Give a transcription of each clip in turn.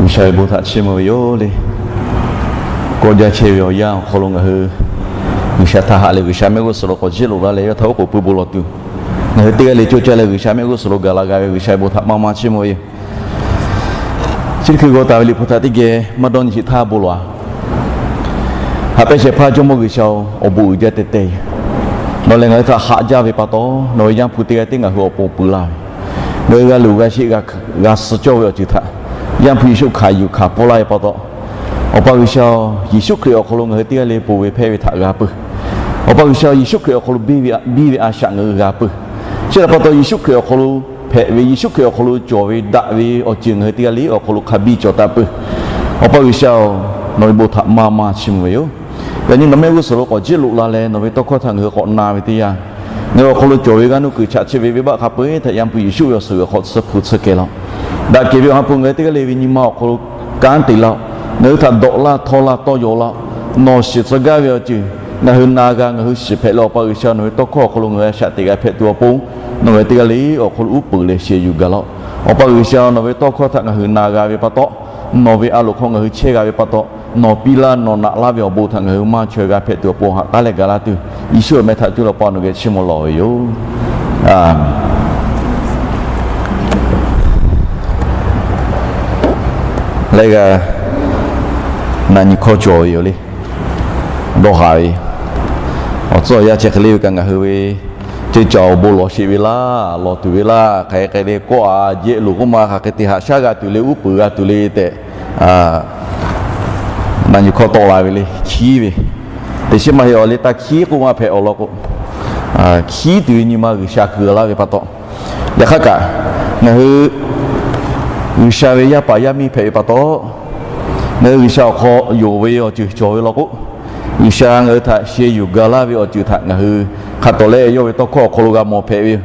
G'uiˬsha ve bon htaꞈ chiˇ mvuh ve yoˬ le. Kawˆ jaˇ chehˇ ve awˬ yanˇ awˬ hk'aw lo ngaˬ hui G'uiˬsha htaꞈ haꞈ leh G'uiˬsha mehˆ g'uˇ suhˍ lo k'awꞈ jiˇ loꞈ la leh yawˇ htaꞈ oˉ k'oˍ pui bon lawˬ tuˬ, ngaˬ hui teˇ g'aˇ le coˇ caˇ leh G'uiˬsha mehˆ g'uˇ suhˍ lo gaˬ la g'a ve G'uiˬsha ve bon htaꞈ maˇ maˇ chiˇ mvuh ve yoˬ. Chi teˇ hkui g'aw taˍ ve Liꞈ hpu htaꞈ teˇ geh maˇ dawˇ nyi sheˍ htaˇ bon lawˬ-a. Haꞈ pehnˇ shehˍ hpaˇ Jawˇmawˇ G'uiˬsha-oˬ, awˬ bon uiˍ jaˇ teh teh. Nawˬ lehˬ ngaˬ hui htaꞈ haꞈ jaˇ ve pa taw, nawˬ ve Yaˇ hpu teˇ g'aˇ tiˉ ngaˬ hui awˬ pon peuˬ laˇ ve, ngaˬ hui g'a luˬ g'a sheˆ g'a suh cawˇ ve awˬ ceuˬ htaꞈ Yaˇ hpu Yeˍsuˆ hkanˍ yuˬ hkanˍ pfuhˇ laˇ ve pa taw, Awˬ pa G'uiˬsha-oˬ, Yeˍsuˆ Hkriꞈ awˬ hk'aw lo ngaˬ hui teˇ g'aˇ le ponˬ ve hpehˇ ve htaꞈ g'a peuˬ. Awˬ pa G'uiˬsha-oˬ, Yeˍsuˆ Hkriꞈ awˬ hk'aw lo biˇ ve a shaꞈ ngaˬ hui g'a peuˬ. Chi htaꞈ pa taw, Yeˍsuˆ Hkriꞈ awˬ hk'aw lo hpehꞈ ve, Yeˍsuˆ Hkriꞈ awˬ hk'aw lo cawˬ ve daꞈ ve awˬ ceuˬ ngaˬ hui teˇ g'aˇ le awˬ hk'aw lo hk'a biˇ cawˬ taˍ peuˬ. Awˬ pa G'uiˬsha-oˬ, nawˬ ve bon htaꞈ maˇ maˇ chiˇ mvuh ve yoˬ. Yaꞈ nyi nawˬ mehˆ g'uˇ suhˍ lo k'awꞈ jiˇ loꞈ la leh nawˬ ve tawˇ hkawˇ htaꞈ ngaˬ hui k'awꞈ na ve teˇ yanˇ, ngaˬ hui awˬ hk'aw lo cawˬ ve g'aˇ nuˇ kuiˬ chaꞈ chiˇ ve venˇbaˆ hk'a peu-eˬ htaꞈ Yaˇ hpu Yeˍsuˆ ve awˬ suhˍ g'uiˬ hk'aw tsuhˇ hpu tsuhˇ kehˬ laˇ-oˆ. Daꞈ kehˬ ve Awˬ ha hpu ngaˬ hui teˇ g'aˇ le ve nyi ma awˬ hk'aw lo kanˉ te laˇ-oˆ. Ngaˬ hui htaꞈ dawꞈ laˇ, htawˇ laˇ, tawˇ yaw laˇ-oˆ. Nawˬ shiˍ tcuh gaˇ ve awˬ ceuˬ ngaˬ hui na g'a, ngaˬ hui shiˍ hpehꞈ leh Awˬ pa G'uiˬsha nawˬ ve tawˇ hkawˇ awˬ hk'aw lo ngaˬ hui a shaꞈ teꞈ g'a hpehꞈ tuˬ awˬ pon, nawˬ ngaˬ hui teˇ g'aˇ le awˬ hk'aw lo uˉ peunˍ leh sheh yuˬ gaˬ laˇ-oˆ. Awˬ pa G'uiˬsha nawˬ ve tawˇ hkawˇ htaꞈ ngaˬ hui na g'a ve pa taw, nawˬ ve a loˍ hk'aw ngaˬ hui chehˇ g'a ve pa taw, nawˬ piˇ laˇ nawˬ naꞈ laˇ ve awˬ bon htaꞈ ngaˬ hui maˇ chaweh g'a hpehꞈ tuˬ awˬ pon haꞈ k'aˉ leh gaˬ laˇ tuˬ, Yeˍsuˆ awˬ meh htaꞈ cuˇ leh Awˬ pa nawˬ geh chiˇ mvuh lawˬ ve yoˬ. Aˬ, leh g'a na nyi hkawˇ cawˬ ve yoˬ le. Dawˇ haˍ ve awˬ tcuhˉ awˬ yanˇ chi hk'e le ve kaꞈ ngaˬ hui ve ceuˬ cawˬ awˬ bon lawˬ sheˍ ve laˇ, lawˬ tuˬ ve laˇ, hk'aˬ hk'e le kawˆ a jehˆ loˬ k'oˆ ma hk'aˬ hk'e te haꞈ shaˉ g'a tuˬ le, uˉ peunˍ g'a tuˬ le tehꞈ, na nyi hkawˇ tawˆ la ve le. Hkiˉ ve, teꞈ chiˉ maˇ heˆ awˬ le, taˇ hkiˉ k'oˆ maˇ hpehꞈ awˬ lawn k'o, hkiˉ tuˬ ve nyi ma G'uiˬsha kuiˬ laˇ ve pa taw, yaꞈ hk'aˇ kaꞈ ngaˬ hui G'uiˬsha ve yaˇ paˍ yaˇ miˇ hpehꞈ ve pa taw, ngaˬ hui G'uiˬsha awˬ hk'aw yonˍ ve awˬ ceuˬ cawˬ ve law k'o, G'uiˬsha ngaˬ hui htaꞈ sheh yuˬ gaˬ laˇ ve awˬ ceuˬ htaꞈ ngaˬ hui hk'a tawˍ leh yawˇ ve tawˇ hkawˇ awˬ hk'aw lo g'a mawˬ hpehꞈ ve yoˬ.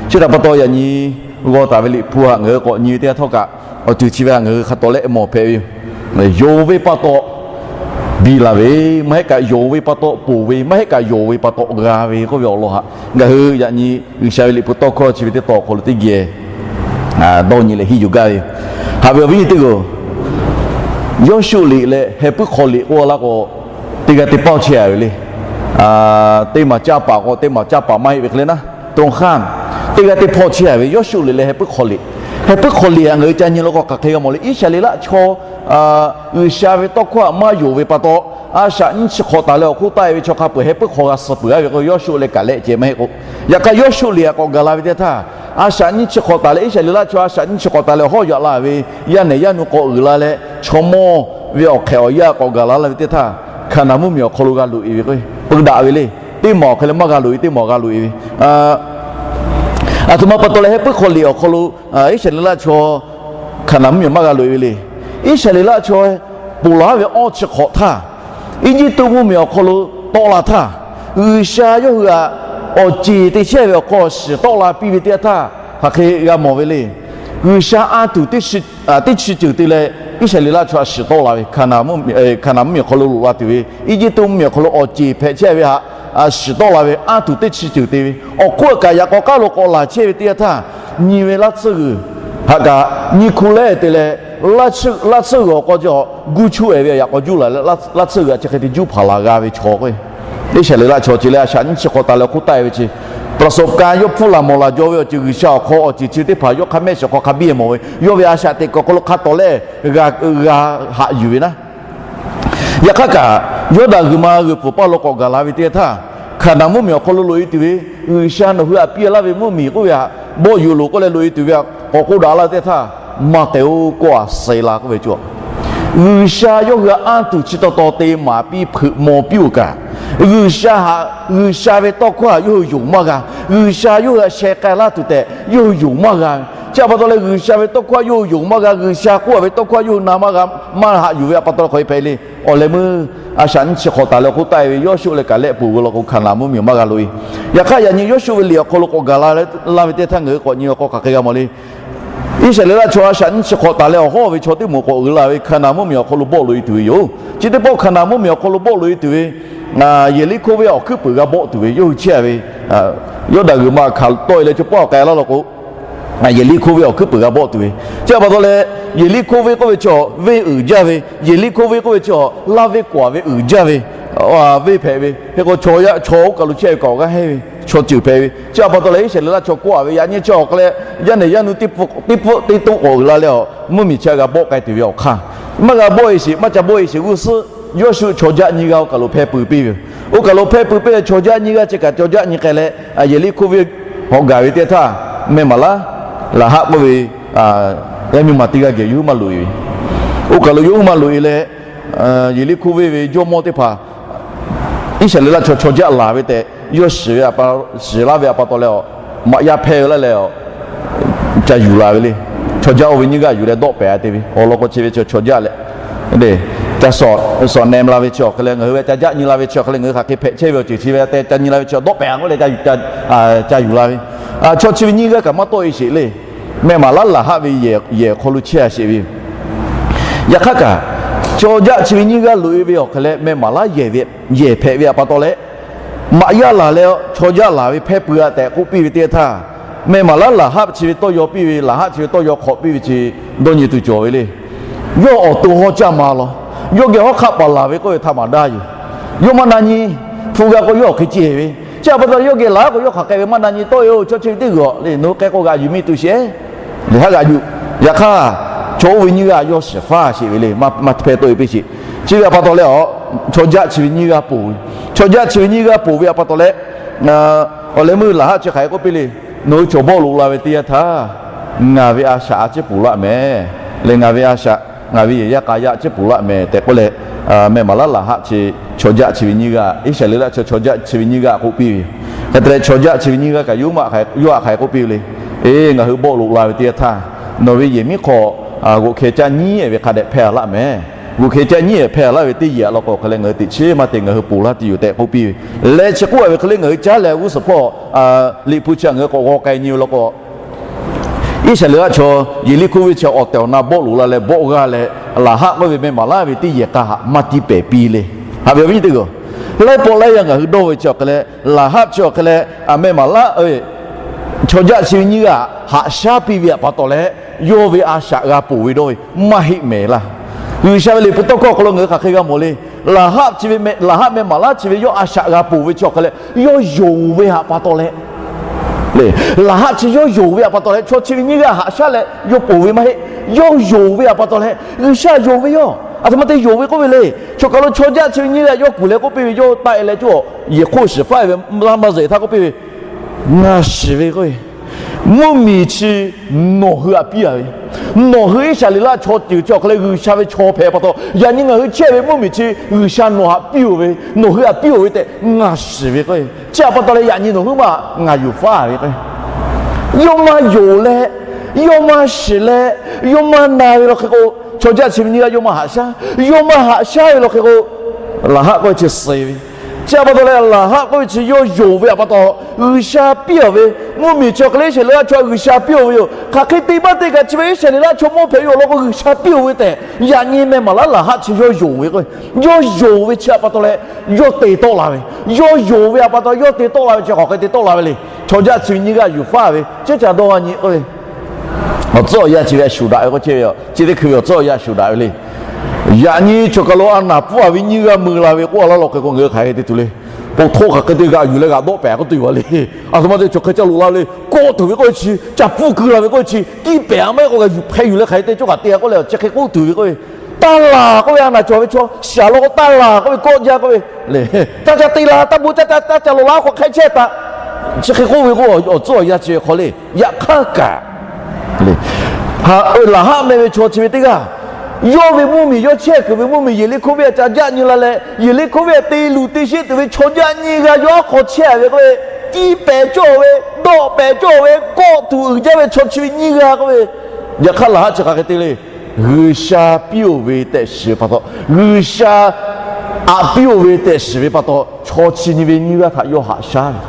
Chi htaꞈ pa taw, yaꞈ nyi g'aw taˍ ve Liꞈ hpu htaꞈ ngaˬ hui k'awꞈ nyi ve teˇ yanˇ htawˇ kaꞈ, awˬ ceuˬ chi ve htaꞈ ngaˬ hui hk'a tawˍ leh mawˬ hpehꞈ ve yoˬ. Yonˍ ve pa taw biˇ la ve, maˇ heˆ kaꞈ yonˍ ve pa taw ponˬ ve, maˇ heˆ kaꞈ yonˍ ve pa taw g'a ve k'oˆ ve awˬ lawn htaꞈ ngaˬ hui yaꞈ nyi G'uiˬsha ve Liꞈ hpu tawˇ hkawˇ chi ve teˇ taw awˬ hk'aw lo teˇ geh dawˇ nyi leh hiˇ yuˬ gaˇ ve yoˬ. Haꞈ ve awˬ viˉ nyi teˇ g'aˇ, Yawˇshuˆ liꞈ leh Heh puiˉ hk'aw liꞈ k'oˆ laˇ k'o, teˇ g'aˇ teˇ pawˆ chehˇ a ve le. Teˇ maˬ caˇ paˍ k'o teˇ maˬ caˇ paˍ maˇ heˆ ve hk'e le naˉ, tawˇ hk'aˇ teˇ g'aˇ teˇ pawˆ chehˇ a ve Yawˇshuˆ liꞈ leh Heh puiˉ hk'aw liꞈ. Heh puiˉ hk'aw liꞈ htaꞈ ngaˬ hui ca nyi law k'o hk'aˬ hk'e g'a mawˬ le. Iˉsaˍreˍlaˆ chaw G'uiˬsha ve tawˇ hkawˇ htaꞈ maˇ yonˍ ve pa taw, a shaꞈ nyiˇ chi hk'awꞈ taˍ leh awˬ hk'oˆ taˆ e ve chaw hk'a peuˬ heh puiˉ hk'aw g'a suh peuˬ a ve k'o, Yawˇshuˆ leh kaꞈ lehˆ ceh maˇ heˆ k'o, yaꞈ hk'aˇ Yawˇshuˆ liꞈ htaꞈ k'awꞈ gaˬ la ve teˇ htaˇ, a shaꞈ nyiˇ chi hk'awꞈ taˍ leh Iˉsaˍreˍlaˆ chaw a shaꞈ nyiˇ chi hk'awꞈ taˍ leh awˬ hawˉ yaꞈ la ve yaˇ nehˬ yaˇ nu k'awꞈ uiˍ la leh chaw mawˇ ve awˬ hk'ehꞈ awˬ yaˇ k'awꞈ gaˬ la la ve teˇ htaˇ, Hkaˍnanˍ mvuhˇmiˬ awˬ hk'aw lo g'a loꞈ e ve k'o, peu daꞈ ve le. Teˇ maˬ awˬ hk'e leh maˇ g'a loꞈ e, teˇ maˬ g'a loꞈ e ve Aˬ htoꞈ ma pa taw leh Heh puiˉ hk'aw liꞈ awˬ hk'aw lo Iˉsaˍreˍlaˆ chaw Hkaˍnanˍ mvuhˇmiˬ maˇ g'a loꞈ e ve le. Iˉsaˍreˍlaˆ chaw ponˬ laˬ ve awˇ chi hk'awꞈ htaˇ, Eˇjiˇtuꞈ mvuhˇmiˬ awˬ hk'aw lo tawˆ la htaˇ, G'uiˬsha yawˇ hui htaꞈ awˬ ceˬ te chehˇ ve awˬ hk'aw shiˍ tawˆ la piˇ ve teˇ yanˇ htaˇ, hk'aˬ hk'e g'a mawˬ ve le. G'uiˬsha a tuˬ teˇ chi ceuˬ te leh Iˉsaˍreˍlaˆ chaw htaꞈ shiˍ tawˆ la ve, Hkaˍnanˍ mvuhˇmiˬ awˬ hk'aw lo loꞈ la tuˬ ve, Eˇjiˇtuꞈ mvuhˇmiˬ awˬ hk'aw lo awˬ ceˬ hpehꞈ chehˇ ve htaꞈ shiˍ tawˆ la ve, a tuˬ teˇ chi ceuˬ te ve, awˬ hk'oˆ kaꞈ yaꞈ k'aw k'aˉ lo k'awꞈ laˬ chehˇ ve teˇ yanˇ htaˇ, nyi ve laˇ tsuhˇ g'uiˬ htaꞈ kaꞈ nyi hku lehˉ te leh, laˇ tsuhˇ g'uiˬ awˬ k'aw cawˬ guˇ chuˇ ehˍ ve yaꞈ k'aw juˇ laˬ leh, laˇ tsuhˇ g'uiˬ chi hk'e te juˇ hpaˍ laˬ g'a ve chaw k'o, Iˉsaˍreˍlaˆ chaw ce leh a shaꞈ nyiˇ chi hk'awꞈ taˍ leh awˬ hk'oˆ taˆ e ve chi ประสบการณ์ yawˇ hpfuhˇ laˬ mawˬ laˬ jaw ve awˬ ceuˬ G'uiˬsha awˬ hk'aw awˬ ceˬ chi teˇ hpaˍ yawˇ hk'a mehˆ shiˍ hk'aw hk'a biˇ e mawˬ ve, yawˇ ve a shaꞈ teꞈ kuiˬ awˬ hk'aw lo hk'a tawˍ leh g'a haꞈ yuˬ ve naˉ. Yaꞈ hk'aˇ kaꞈ, Yawˇdanˍ g'uiˬ ma g'uiˬ pfuhˍ paˇ lo k'awꞈ gaˬ la ve teˇ yanˇ htaˇ, Hkaˍnanˍ mvuhˇmiˬ awˬ hk'aw lo loꞈ e tuˬ ve, G'uiˬsha nawˬ hui htaꞈ piˇ laˇ ve mvuhˇmiˬ k'oˆ ve htaꞈ bawˆ yuˬ loˬ k'oˆ leh loꞈ e tuˬ ve htaꞈ k'awꞈ k'oˆ daꞈ laˇ ve teˇ htaˇ, maˇ k'ai-o k'oˆ a, Sehˍlaˆ k'oˆ ve cawˬ. G'uiˬsha yawˇ hui htaꞈ anˇ tuˬ chi taw taw te maˍ piˇ hpeuꞈ maw piˇ-oˬ kaꞈ, G'uiˬsha htaꞈ, G'uiˬsha ve tawˇ hkawˇ htaꞈ yawˇ hui yonˍ maˇ g'a. G'uiˬsha yawˇ hui htaꞈ sheh k'ai laˇ tuˬ tehꞈ yawˇ hui yonˍ maˇ g'a. Chi htaꞈ pa taw leh G'uiˬsha ve tawˇ hkawˇ htaꞈ yawˇ hui yonˍ maˇ g'a. G'uiˬsha k'oˆ ve tawˇ hkawˇ htaꞈ yawˇ hui na maˇ g'a, maˇ haꞈ yuˬ ve htaꞈ pa taw leh hk'aˬ hk'e hpehꞈ le. Awˬ leh meuˇ a shaꞈ nyiˇ chi hk'awꞈ taˍ leh awˬ hk'oˆ taˆ e ve Yawˇshuˆ leh Kaˍlehˆ ponˬ ve law k'o, Hkaˍnanˍ mvuhˇmiˬ maˇ g'a loꞈ e. Yaꞈ hk'aˇ yaꞈ nyi Yawˇshuˆ ve liꞈ awˬ hk'aw lo k'awꞈ gaˬ la laˇ ve teˇ htaˇ ngaˬ hui k'awꞈ nyi awˬ hk'aw hk'aˬ hk'e g'a mawˬ le. Iˉsaˍreˍlaˆ chaw a shaꞈ nyiˇ chi hk'awꞈ taˍ leh awˬ hawˉ ve chaw teˇ moˍ k'awꞈ uiˍ la ve Hkaˍnanˍ mvuhˇmiˬ awˬ hk'aw lo bawˆ loꞈ e tuˬ ve yoˬ. Chi teˇ pawˆ Hkaˍnanˍ mvuhˇmiˬ awˬ hk'aw lo bawˆ loꞈ e tuˬ ve, Yeˍriˆhkoˇ venˇ awˬ hkuiˉ puiˍ g'a bawˆ tuˬ ve yawˇ hui chehˇ ve, Yawˇdanˍ g'uiˬ ma hkanˍ tawˆ e leh chaw pawˆ k'ai laˇ law k'o, Yeˍriˆhkoˇ venˇ awˬ hkuiˉ puiˍ g'a bawˆ tuˬ ve. Chi htaꞈ pa taw leh, Yeˍriˆhkoˇ venˇ k'oˆ ve chi venˇ uiˍ jaˇ ve, Yeˍriˆhkoˇ venˇ k'oˆ ve chi laˇ venˇ k'awˍ ve uiˍ jaˇ ve, venˇ hpehꞈ ve. Hk'e k'o chaw yaˇ chaw oˇ kaˬ lo chehˇ ve kaꞈ awˬ g'aˇ hehnˇ ve chaw ceuˬ hpehꞈ ve. Chi htaꞈ pa taw leh, Iˉsaˍreˍlaˆ chaw k'oˆ a ve, yaꞈ nyi chi awˬ hk'aw leh yaˇ nehˬ yaˇ nu teˇ pfuhˆ teˇ pfuhˆ teˇ toˆ k'awꞈ uiˍ la leh, mvuhˇmiˬ chi g'a bawˆ k'ai tuˬ ve awˬ hk'aˇ, maˇ g'a bawˆ e sheˍ, maˇ ca bawˆ e sheˍ g'uˇ suhˉ, Yoˇsuˆ chaw jaˆ nyiˇ g'aˇ oˇ kaˬ lo hpehˇ peuˬ piˇ ve yoˬ. Oˇ kaˬ lo hpehˇ peuˬ piˇ leh, chaw jaˆ nyiˇ g'aˇ chi kaꞈ chaw jaˆ nyi k'ai leh, Yeˍriˆhkoˇ venˇ hawꞈ gaˬ ve teˇ htaˇ, meh maˍ laˉ Laˍhaˆ k'oˆ ve yaˇ miˇ ma teˇ g'aˇ geh yawˇ huiˉ maˇ loꞈ e ve. Oˇ kaˬ lo yawˇ huiˉ maˇ loꞈ e leh, Yeˍriˆhkoˇ venˇ ve jawˇmawˇ teˇ hpaˍ Iˉsaˍreˍlaˆ chaw chaw jaˆ laˬ ve tehꞈ yawˇ shiˍ ve, shiˍ laˇ ve htaꞈ pa taw leh, maꞈ yaˇ hpehˇ ve laˇ leh, ca yuˬ la ve le. Chaw jaˆ oˇ ve nyiˇ g'aˇ yuˬ leh dawˆ pehˍ a te ve awˬ lawn k'o, chi ve chaw jaˆ leh, le, ca suhˍ neh la ve chi awˬ hk'e leh, ngaˬ hui ve ca jaˆ nyi la ve chi awˬ hk'e leh, ngaˬ hui hk'aˬ hk'e hpehꞈ chehˇ ve awˬ ceuˬ chi ve te ca nyi la ve chi dawˆ pehˍ a k'oˆ leh, ca yuˬ la ve. Chaw chi ve nyiˇ g'aˇ kaꞈ maˇ tawˆ e sheˍ le. Meh maˍ laˉ Laˍhaˆ ve yehˬ hk'aw lo chehˇ a sheˍ ve yoˬ. Yaꞈ hk'aˇ kaꞈ, chaw jaˆ chi ve nyiˇ g'aˇ loꞈ e ve awˬ hk'e leh, meh maˍ laˉ yehˬ hpehꞈ ve htaꞈ pa taw leh, maꞈ yaˇ laˬ leh chaw jaˆ laˬ ve hpehˇ peuˬ a tehꞈ k'oˆ piˇ ve teˇ htaˇ, meh maˍ laˉ Laˍhaˆ chi ve tawˇ yaw piˇ ve, Laˍhaˆ chi ve tawˇ yaw hk'awꞈ piˇ ve chi dawˇ nyi tuˬ cawˬ ve le. Yawˇ awˬ to hawˉ caˇ ma law, yawˇ geh hawˉ hk'aˆ paˍ laˬ ve k'oˆ ve htaꞈ maˍ daˇ yoˬ. Yawˇ maˇ na nyi, hpu g'a k'o yawˇ awˬ hk'e ceh ve. Chi htaꞈ pa taw yawˇ geh laˬ k'o, yawˇ hk'aˬ hk'e ve maˇ na nyi, tawˆ e-oˬ, chaw chi ve teˇ g'uiˬ le, nawˬ hui k'ai k'o g'aꞈ yuˬ mi tuˬ sheˍ le, haˉ g'aꞈ yuˬ. Yaꞈ hk'aˇ, chaw oˇ ve nyiˇ g'aˇ yawˇ shiˍ faˇ sheˍ ve le, maˇ hpehˇ tawˆ e piˇ sheˍ. Chi ve htaꞈ pa taw leh, chaw jaˆ chi ve nyiˇ g'aˇ ponˬ ve, chaw jaˆ chi ve nyiˇ g'aˇ ponˬ ve htaꞈ pa taw leh, awˬ leh meuˇ Laˍhaˆ chi hk'aˬ hk'e k'oˆ piˇ le. Nawˬ hui cawˬ bawˆ loꞈ la ve teˇ yanˇ htaˇ, ngaˬ ve a shaꞈ a ciˉ ponˬ laˇ mehˍ le, ngaˬ ve a shaꞈ, ngaˬ ve yehˬ yaˇ k'a yaˇ a ciˉ ponˬ laˇ mehˍ tehꞈ k'oˆ leh, meh maˍ laˉ Laˍhaˆ chi chaw jaˆ chi ve nyiˇ g'aˇ, Iˉsaˍreˍlaˆ chaw chaw jaˆ chi ve nyiˇ g'aˇ k'oˆ piˇ ve yoˬ. Hk'e te leh, chaw jaˆ chi ve nyiˇ g'aˇ kaꞈ yawˇ huiˉ maˇ hk'aˬ hk'e k'oˆ piˇ ve le. Eˬ, ngaˬ hui bawˆ loꞈ la ve teˇ yanˇ htaˇ, nawˬ ve yehˬ miˉ hk'aw g'oꞈ hkeh caˆ nyiˉ ehˍ ve hk'a dehꞈ hpehˇ a laˇ mehˍ. G'oꞈ hkeh caˆ nyiˉ ehˍ hpehˇ a laˇ ve teˇ yehˬ a law k'o hk'e leh, ngaˬ hui teꞈ chiˉ maˇ te, ngaˬ hui ponˬ laˇ tuˬ yoˬ tehꞈ k'oˆ piˇ ve. Leh chi k'oˆ a ve hk'e leh, ngaˬ hui caˉ leh g'uˇ suhˍ hpawˇ liꞈ hpu chi htaꞈ ngaˬ hui k'awꞈ g'aw k'ai nyi ve law k'o, Iˉsaˍreˍlaˆ chaw Yeˍriˆhkoˇ venˇ chi awˬ tehˬ awˬ na bawˆ loꞈ la leh bawˆ g'aˇ leh, Laˍhaˆ k'oˆ ve meh maˍ laˉ ve teˇ yehˬ k'a htaꞈ maˇ tiˇ pehˍ piˇ le. Haꞈ ve awˬ viˉ nyi teˇ g'aˇ, laiˉ pawˆ laiˉ yaˇ ngaˬ hui dawˇ ve chi awˬ hk'e leh, Laˍhaˆ chi awˬ hk'e leh, meh maˍ laˉ chaw jaˆ chi ve nyiˇ g'aˇ haꞈ shaˉ piˇ ve htaꞈ pa taw leh, yawˇ ve a shaꞈ g'a ponˬ ve dawˇ ve maˇ heˆ mehˍ laˇ. G'uiˬsha ve liꞈ hpu tawˇ hkawˇ hk'aw lo ngaˬ hui hk'aˬ hk'e g'a mawˬ le. Laˍhaˆ chi ve meh, Laˍhaˆ meh maˍ laˉ chi ve yawˇ a shaꞈ g'a ponˬ ve chi awˬ hk'e leh, yawˇ yonˍ ve htaꞈ pa taw leh, le, Laˍhaˆ chi yawˇ yonˍ ve htaꞈ pa taw leh, chaw chi ve nyiˇ g'aˇ haꞈ shaˉ leh yawˇ ponˬ ve maˇ heˆ. Yawˇ yonˍ ve htaꞈ pa taw leh, G'uiˬsha yonˍ ve yoˬ. Aˬ htoꞈ ma te yonˍ ve k'oˆ ve le. Chaw kaˬ lo chaw jaˆ chi ve nyiˇ g'aˇ yawˇ kuˬ leh k'oˆ piˇ ve, yawˇ taˆ e leh cawˇ yehˬ hk'oˆ shiˍ faˉ ve maˇ maˇ zeꞈ htaˇ k'oˆ piˇ ve, Ngaˬ shiˍ ve k'o, mvuhˇmiˬ chi nawˬ hui htaꞈ piˇ a ve, nawˬ hui Iˉsaˍreˍlaˆ chaw ceuˬ chi awˬ hk'e leh G'uiˬsha ve chaw hpehꞈ pa taw, yaꞈ nyi ngaˬ hui chehˇ ve mvuhˇmiˬ chi G'uiˬsha nawˬ htaꞈ piˇ-oˬ ve, nawˬ hui htaꞈ piˇ-oˬ ve tehꞈ ngaˬ shiˍ ve k'o, chi htaꞈ pa taw leh yaꞈ nyi nawˬ huiˉ maˇ ngaˬ yuˬ faˉ ve k'o, yawˇ maˇ yonˍ leh, yawˇ maˇ shiˍ leh, yawˇ maˇ na ve law hk'e k'o, chaw jaˆ chi ve nyiˇ g'aˇ yawˇ maˇ haꞈ shaˉ, yawˇ maˇ haꞈ shaˉ ve law hk'e k'o, Laˍhaˆ k'oˆ ve chi suh ve. Chi htaꞈ pa taw leh Laˍhaˆ k'oˆ ve chi yawˇ yonˍ ve htaꞈ pa taw, G'uiˬsha piˇ-oˬ ve, mvuhˇmiˬ chi awˬ hk'e leh Iˉsaˍreˍlaˆ chaw G'uiˬsha piˇ-oˬ ve yoˬ. Hk'aˬ hk'e te maˇ te kaꞈ chi ve Iˉsaˍreˍlaˆ chaw mawˇ hpehꞈ ve awˬ lawn k'o G'uiˬsha piˇ-oˬ ve tehꞈ, yaꞈ nyi meh maˍ laˉ Laˍhaˆ chi yawˇ yonˍ ve k'o, yawˇ yonˍ ve chi htaꞈ pa taw leh, yawˇ te tawˆ la ve, yawˇ yonˍ ve htaꞈ pa taw yawˇ te tawˆ la ve chi hk'aˬ hk'e te tawˆ la ve le. Chaw jaˆ chi ve nyiˇ g'aˇ yuˬ faˉ ve, chi htaꞈ dawˇ g'a nyi k'o, awˬ tcuhˉ awˬ yanˇ chi ve a shuˍ daꞈ ve k'o, chi ve chi teˇ hkui ve awˬ tcuhˉ awˬ yanˇ a shuˍ daꞈ ve le. Yaꞈ nyi chaw kaˬ lo a naˍ pfuhˇ a ve nyiˇ g'aˇ mui la ve k'oˆ a laˇ law hk'e k'o, ngaˬ hui hk'aˬ hk'e te tuˬ le. Pon htawˇ hk'aˬ hk'e te g'aꞈ yuˬ leh g'aꞈ dawˆ pehˍ k'oˆ tuˬ yoˬ le. Aˬ htoꞈ ma te chaw hk'e ca loꞈ la le. Kawˆ tuˬ ve k'oˆ ve chi, ca pfuhˇ keu la ve k'oˆ ve chi, tiˇ pehˍ a maˇ heˆ k'o g'a yuˬ hpeh yuˬ leh hk'aˬ hk'e te cawˇ kaꞈ te a k'oˆ leh, chi hk'e k'oˆ tuˬ ve k'oˆ ve, taˇ laˬ k'oˆ ve a naˍ cawˬ ve chaw shaˍ law k'o, taˇ laˬ k'oˆ ve kawˆ jaˇ k'oˆ ve, le, ca ca te la, taˇ bon caˇ caˇ taˇ ca loꞈ la k'o hk'e chehˇ taˍ, chi hk'e k'oˆ ve k'o, awˬ tcuhˉ awˬ yanˇ chi ve hk'aw le. Yaꞈ hk'aˇ kaꞈ, Laˍhaˆ meh ve chaw chi ve teˇ g'aˇ, yawˇ ve mvuhˇmiˬ yawˇ chehˇ kuiˬ ve mvuhˇmiˬ Yeˍriˆhkoˇ venˇ a ca jaˆ nyi la leh, Yeˍriˆhkoˇ venˇ a te luˬ te sheˆ tuˬ ve chaw jaˆ nyiˇ g'aˇ yawˇ a hk'aw chehˇ ve k'oˆ ve, tiˇ pehˍ cawˇ ve, dawˆ pehˍ cawˇ ve, kawˆ tuˬ uiˍ jaˇ ve chaw chi ve nyiˇ g'aˇ k'oˆ ve, yaꞈ hk'aˇ Laˍhaˆ chi hk'aˬ hk'e te le. G'uiˬsha piˇ-oˬ ve tehꞈ shiˍ ve pa taw, G'uiˬsha aꞈ piˇ-oˬ ve tehꞈ shiˍ ve pa taw, chaw chi nyi ve nyiˇ g'aˇ htaꞈ yawˇ haꞈ shaˉ ve.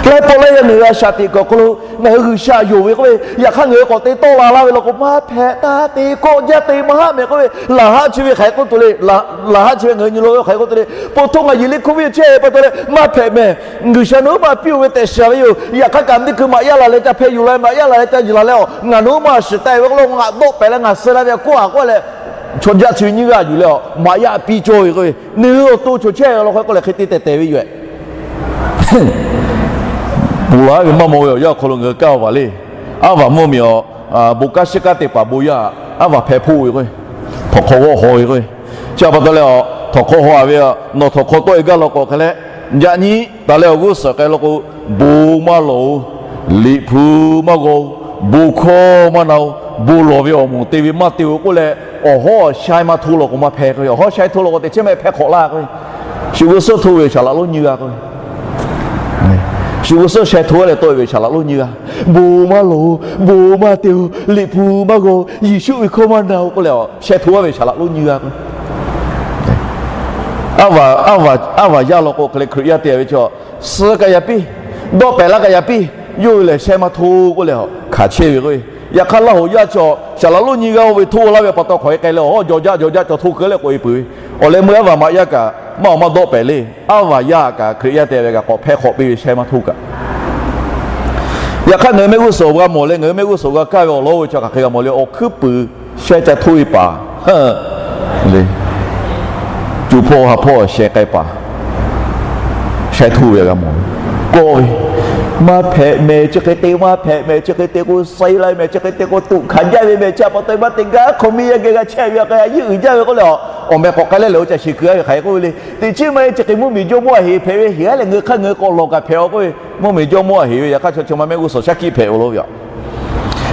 Laiˉ pawˆ laiˉ yaˇ ngaˬ hui a shaꞈ teꞈ kuiˬ awˬ hk'aw lo ngaˬ hui G'uiˬsha yonˍ ve k'oˆ ve, yaꞈ hk'aˇ ngaˬ hui k'awꞈ te tawˆ la laˇ ve law k'o, maˇ hpehꞈ taˇ te, kawˆ jaˇ te, maˇ haˆ mehˍ k'oˆ ve, laˬ haˆ chi ve hk'aˬ hk'e k'oˆ tuˬ le. Laˬ haˆ chi ve ngaˬ hui nyi lo ve hk'aˬ hk'e k'oˆ tuˬ le. Po htawˇ ngaˬ yeˬ liˇ hk'oˆ ve yoˬ chehˇ pa taw leh maˇ hpehꞈ mehˍ. G'uiˬsha nawˬ hui maˇ piˇ-oˬ ve tehꞈ shiˍ ve yoˬ. Yaꞈ hk'aˇ kaꞈ teˇ hkui maꞈ yaˇ laˬ leh ca hpeh yuˬ la, maꞈ yaˇ laˬ leh ca yuˬ la leh, a, ngaˬ nawˬ hui maˇ shiˍ taˍ ve k'oˆ lo, ngaˬ dawˆ pehˍ leh ngaˬ suh la ve k'oˆ a k'oˆ leh, chaw jaˇ chi ve nyiˇ g'aˇ yuˬ leh a, maꞈ yaˇ piˇ cawˇ ve k'oˆ ve, nawˬ hui awˬ to chaw chehˇ ve law hk'e k'oˆ leh hk'e te tehˬ tehˬ ve yoˬ. Ponˬ laˬ ve maˇ maw ve awˬ yanˇ awˬ hk'aw lo ngaˬ hui kaˇ a vaˬ le. Aˉ vaˬ mvuhˇ miˬ awˬ, bon kanˉ shiˉ kanˉ te paˍ bon yaˇ, aˉ vaˬ hpeh hpoˆ ve k'o, htawnˍ hk'aw g'awˇ haw ve k'o, chi pa taw leh a, htawnˍ hk'aw haw a ve a, nawˬ htawnˍ hk'aw tawˆ e gaˇ law k'o hk'e leh, yaꞈ nyi taˍ leh awˬ g'uˇ suhˍ k'ai law k'o, bon maˇ lawˬ-oˬ, liꞈ hpu maˇ g'aw-oˬ, bon hkawˇ maˇ na-oˬ, bon lawˬ ve awˬ moˍ te ve maˇ te-oˬ k'oˆ leh, awˬ hawˉ awˬ shai maˇ hto law k'o maˇ hpehꞈ k'o, awˬ hawˉ shai hto law k'o teꞈ chiˉ mehˆ hpehꞈ hk'awꞈ laˇ k'o, shu g'uˇ suhˍ hto ve shaˍ laꞈ lonˉ nyiˇ g'aˇ k'o, shu g'uˇ suhˍ shai hto leh tawˆ e ve shaˍ laꞈ lonˉ nyiˇ g'aˇ, bon maˇ lawˬ-oˬ, bon maˇ te-oˬ, liꞈ hpu maˇ g'aw-oˬ, Yeˍsuˆ ve hkawˇ maˇ na-oˬ k'oˆ leh, shai hto ve shaˍ laꞈ lonˉ nyiˇ g'aˇ k'o, aˉ vaˬ yaˇ law k'o hk'e leh Hkriꞈ yaˇ te ve chaw, suh kaꞈ yaꞈ piˇ, dawˆ pehˍ laˇ kaꞈ yaꞈ piˇ, yawˇ hui lehˬ shai maˇ hto k'oˆ leh a hkanˍ chehˇ ve k'o, yaꞈ hk'aˇ laˇ hoꞈ yaˇ chaw shaˍ laꞈ lonˉ nyiˇ g'aˇ oˇ ve hto laˇ ve pa taw hk'awꞈ e k'ai leh, awˬ hawˉ jaw jaˇ jaw jaˇ cawˬ hto keu leh k'oꞈ e peuˬ ve, awˬ leh meuˇ aˉ vaˬ maꞈ yaˇ kaꞈ maˇ awˬ maˇ dawˆ pehˍ le. Aˉ vaˬ yaˇ kaꞈ Hkriꞈ yaˇ te ve kaꞈ k'awꞈ hpehˇ hk'awꞈ piˇ ve shai maˇ hto kaꞈ. Yaꞈ hk'aˇ ngaˬ hui mehˆ g'uˇ suhˍ g'a mawˬ leh, ngaˬ hui mehˆ g'uˇ suhˍ g'a kaˇ ve awˬ lawn oˇ ve chaw hk'aˬ hk'e g'a mawˬ le. Awˬ hkuiˉ puiˍ sheh ca hto ve paˍ le, co hpawˇ ha hpawˇ sheh k'ai paˍ, sheh hto ve g'a mawˬ. Kawˆ ve, maˇ hpehꞈ mehˍ, chi hk'e te maˇ hpehꞈ mehˍ, chi hk'e te k'o sai la mehˍ, chi hk'e te k'o tuꞈ hkanˍ jaˇ ve mehˍ, chi pa taw maˇ te gaˇ hk'awꞈ miˇ yaˇ geh g'a chehˇ ve a k'a a yinˉ uiˍ jaˇ ve k'oˆ leh, awˬ meh k'awꞈ k'ai leh leh oˇ ca shiˍ keu a ve hk'aˬ hk'e k'oˆ ve le. Teꞈ chiˉ maˇ heˆ, chi hk'e mvuhˇmiˬ jawˇmawˇ a heˍ hpehꞈ ve heˍ a leh ngaˬ hui hk'aˇ ngaˬ hui k'awꞈ lawˬ kaꞈ hpehꞈ a k'oˆ ve, mvuhˇmiˬ jawˇmawˇ a heˍ ve yaꞈ hk'aˇ chaw chi ma mehˆ g'uˇ suhˍ shaˉ hkiˆ hpehꞈ ve lo ve a.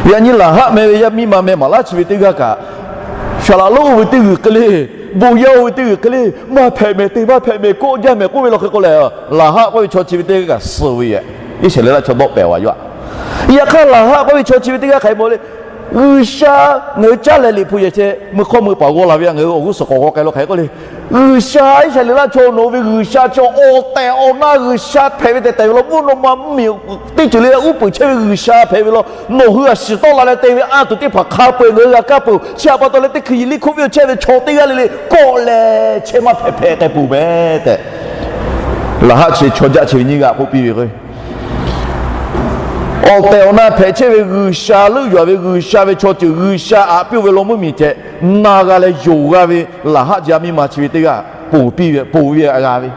Yaꞈ nyi laˬ haˆ meh ve yaˇ miˇ ma meh maˍ laˇ chi ve teˇ g'aˇ kaꞈ, shaˍ laꞈ lonˉ oˇ ve teˇ g'uiˬ hk'e le, bon yaˇ oˇ ve teˇ g'uiˬ hk'e le, maˇ hpehꞈ mehˍ, te maˇ hpehꞈ mehˍ, kawˆ jaˇ mehˍ k'oˆ ve law hk'e k'oˆ leh, laˬ haˆ k'oˆ ve chaw chi ve teˇ g'aˇ kaꞈ suh ve yoˬ. Iˉsaˍreˍlaˆ chaw dawˆ pehˍ a ve yoˬ. Yaꞈ hk'aˇ laˬ haˆ k'oˆ ve chaw chi ve teˇ g'aˇ hk'aˬ hk'e mawˬ le. G'uiˬsha ngaˬ hui caˇ leh liꞈ hpu yehˬ chehˇ meuˇ hk'awˇ meuˇ paˍ g'aw la ve a, ngaˬ hui awˬ g'uˇ suhˍ k'awꞈ g'aw k'ai law hk'e k'oˆ le. G'uiˬsha, Iˉsaˍreˍlaˆ chaw nawˬ ve G'uiˬsha chaw awˬ tehˬ awˬ na G'uiˬsha hpehꞈ ve tehꞈ tehꞈ ve law, mvuhˇ naw ma mvuhˇmiˬ teˇ ceuˬ le uˉ peunˍ chehˇ ve G'uiˬsha hpehꞈ ve law, nawˬ hui a shiˍ tawˆ la leh te ve a tuˬ teˇ hpaˍ hk'a peu-eˬ ngaˬ hui g'a kaˇ peuˬ. Chi htaꞈ pa taw leh teˇ hkui yiˬ liˇ hk'oˆ ve yoˬ chehˇ ve chaw teˇ g'aˇ le le kawˆ leh chehˇ maˇ hpehꞈ hpehꞈ k'ai peuˬ mehˍ tehꞈ, laˬ haˆ chi chaw jaˇ chi ve nyiˇ g'aˇ k'oˆ piˇ ve k'o, awˬ tehˬ awˬ na hpehꞈ chehˇ ve G'uiˬsha leuˆ yuˬ a ve G'uiˬsha ve chaw ceuˬ G'uiˬsha aꞈ piˇ-oˬ ve law mvuhˇmiˬ ceh na g'a leh yonˍ g'a ve laˬ haˆ jaˇ miˇ ma chi ve teˇ g'aˇ ponˬ piˇ ve, ponˬ ve a g'a ve,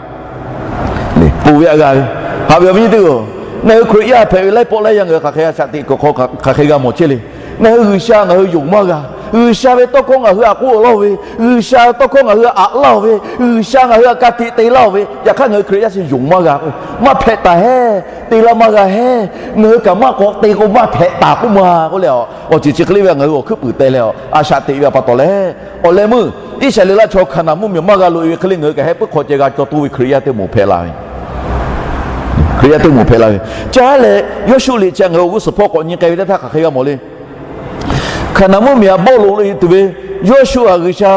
ponˬ ve a g'a ve. Haꞈ ve awˬ viˉ nyi teˇ g'aˇ, ngaˬ hui Hkriꞈ yaˇ hpehꞈ ve laiˉ pawˆ laiˉ yaˇ ngaˬ hui hk'aˬ hk'e a shaꞈ teꞈ kuiˬ hk'aw hk'aˬ hk'e g'a mawˬ chehˇ le. Ngaˬ hui G'uiˬsha ngaˬ hui yonˍ maˇ g'a. G'uiˬsha ve tawˇ hkawˇ ngaˬ hui aꞈ k'oˆ laˇ-oˬ ve, G'uiˬsha tawˇ hkawˇ ngaˬ hui aꞈ laˇ-oˬ ve, G'uiˬsha ngaˬ hui aꞈ ka tiꞈ te laˇ-oˬ ve, yaꞈ hk'aˇ ngaˬ hui Hkriꞈ yaˇ chi yonˍ maˇ g'a k'o, maˇ hpehꞈ taˍ heˆ, te laˇ maˇ g'a heˆ. Ngaˬ hui kaꞈ maˇ k'awꞈ te k'o maˇ hpehꞈ taˍ k'oˆ ma k'oˆ leh, awˬ ceuˬ chi hk'e le ve ngaˬ hui awˬ hkuiˉ puiˍ teh leh a shaꞈ teꞈ ve pa taw leh, awˬ leh meuˇ Iˉsaˍreˍlaˆ chaw Hkaˍnanˍ mvuhˇmiˬ maˇ g'a loꞈ-e ve hk'e le ngaˬ hui kaꞈ heh puiˉ hk'aw ceh g'a caw toˇ ve Hkriꞈ yaˇ teˇ moˍ hpehꞈ la ve, Hkriꞈ yaˇ teˇ moˍ hpehꞈ la ve. Caˇ leh Yawˇshuˆ liꞈ chi ngaˬ hui awˬ g'uˇ suhˍ hpawˇ k'awꞈ nyi k'ai ve teˇ htaˇ hk'aˬ hk'e g'a mawˬ le. Hkaˍnanˍ mvuhˇmiˬ aꞈ bawˆ loꞈ le tuˬ ve, Yawˇshuˆ aꞈ G'uiˬsha,